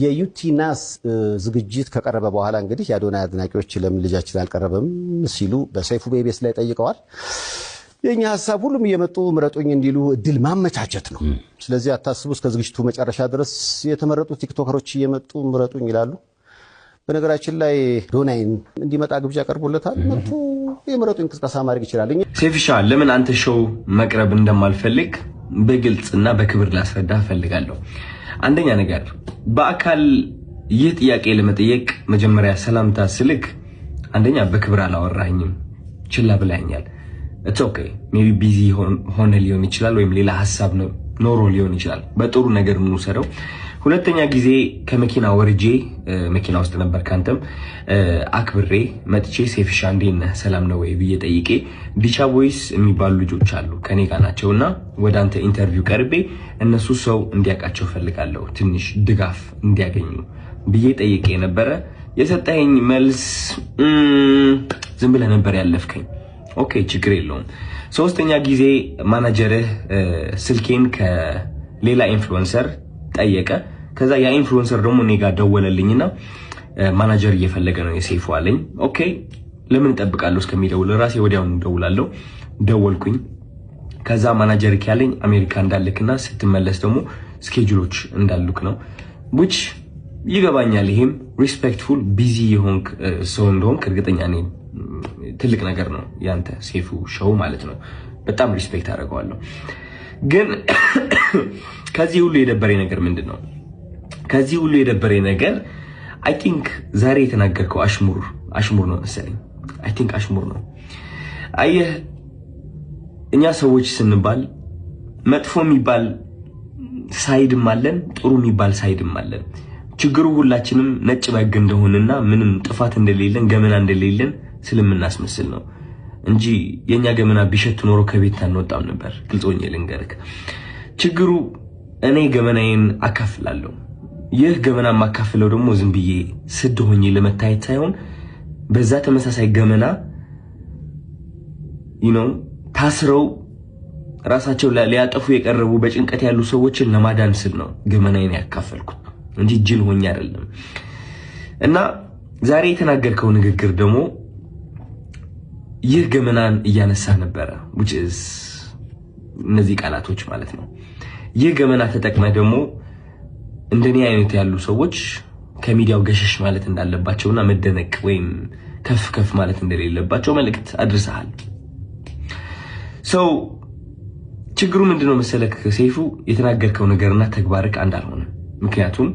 የዩቲናስ ዝግጅት ከቀረበ በኋላ እንግዲህ የአዶናይ አድናቂዎች ለምን ልጃችን አልቀረበም ሲሉ በሰይፉ በኢቢኤስ ላይ ጠይቀዋል። የእኛ ሀሳብ ሁሉም እየመጡ ምረጡኝ እንዲሉ እድል ማመቻቸት ነው። ስለዚህ አታስቡ፣ እስከ ዝግጅቱ መጨረሻ ድረስ የተመረጡ ቲክቶከሮች እየመጡ ምረጡኝ ይላሉ። በነገራችን ላይ አዶናይን እንዲመጣ ግብዣ ቀርቦለታል። መጥቶ የምረጡኝ እንቅስቃሴ ማድረግ ይችላል። ሴፍሻ፣ ለምን አንተ show መቅረብ እንደማልፈልግ በግልጽና በክብር ላስረዳ እፈልጋለሁ። አንደኛ ነገር፣ በአካል ይህ ጥያቄ ለመጠየቅ መጀመሪያ ሰላምታ ስልክ አንደኛ በክብር አላወራኝም፣ ችላ ብላኛል። It's okay፣ maybe busy ሆነ ሊሆን ይችላል፣ ወይም ሌላ ሀሳብ ኖሮ ሊሆን ይችላል። በጥሩ ነገር እንውሰደው። ሁለተኛ ጊዜ ከመኪና ወርጄ፣ መኪና ውስጥ ነበር፣ ካንተም አክብሬ መጥቼ "ሴፍሻ፣ እንዴት ነህ፣ ሰላም ነው ወይ?" ብዬ ጠይቄ፣ ዲቻ ቦይስ የሚባሉ ልጆች አሉ፣ ከኔ ጋር ናቸው፣ እና ወደ አንተ interview ቀርቤ እነሱ ሰው እንዲያውቃቸው ፈልጋለሁ፣ ትንሽ ድጋፍ እንዲያገኙ ብዬ ጠይቄ ነበረ። የሰጠኸኝ መልስ ዝም ብለህ ነበር ያለፍከኝ። Okay፣ ችግር የለውም። ሶስተኛ ጊዜ ማናጀርህ ስልኬን ከሌላ influencer ጠየቀ። ከዛ ያ influencer ደግሞ እኔ ጋር ደወለልኝና ማናጀር እየፈለገ ነው የሰይፉ አለኝ። Okay፣ ለምን እጠብቃለሁ እስከሚደውል? ራሴ ወዲያውኑ እደውላለሁ። ደወልኩኝ። ከዛ ማናጀር ያለኝ አሜሪካ እንዳልክና ስትመለስ ደግሞ schedule ኦች እንዳሉክ ነው፣ which ይገባኛል። ይሄም respectful፣ busy የሆንክ ሰው እንደሆንክ እርግጠኛ ነኝ። ትልቅ ነገር ነው ያንተ ሰይፉ show ማለት ነው። በጣም respect አደርገዋለሁ። ግን ከዚህ ሁሉ የደበረኝ ነገር ምንድን ነው? ከዚህ ሁሉ የደበረኝ ነገር I think ዛሬ የተናገርከው አሽሙር፣ አሽሙር ነው መሰለኝ። I think አሽሙር ነው። አየህ፣ እኛ ሰዎች ስንባል መጥፎ የሚባል side ም አለን፣ ጥሩ የሚባል side ም አለን። ችግሩ ሁላችንም ነጭ በግ እንደሆንና ምንም ጥፋት እንደሌለን፣ ገመና እንደሌለን ስለምናስመስል ነው እንጂ የእኛ ገመና ቢሸት ኖሮ ከቤት አንወጣም ነበር። ግልጽ ሆኜ ልንገርክ፣ ችግሩ እኔ ገመናዬን አካፍላለሁ። ይህ ገመና የማካፍለው ደግሞ ዝም ብዬ ስድ ሆኜ ለመታየት ሳይሆን በዛ ተመሳሳይ ገመና ታስረው ራሳቸው ሊያጠፉ የቀረቡ፣ በጭንቀት ያሉ ሰዎችን ለማዳን ስል ነው ገመናዬን ያካፈልኩት እንጂ ጅል ሆኜ አይደለም። እና ዛሬ የተናገርከው ንግግር ደግሞ ይህ ገመናን እያነሳ ነበረ፣ which is እነዚህ ቃላቶች ማለት ነው። ይህ ገመና ተጠቅመህ ደግሞ እንደኔ አይነት ያሉ ሰዎች ከሚዲያው ገሸሽ ማለት እንዳለባቸውና መደነቅ ወይም ከፍ ከፍ ማለት እንደሌለባቸው መልእክት አድርሰሃል። So ችግሩ ምንድነው መሰለክ ሰይፉ፣ የተናገርከው ነገርና ተግባርክ አንድ አልሆነም። ምክንያቱም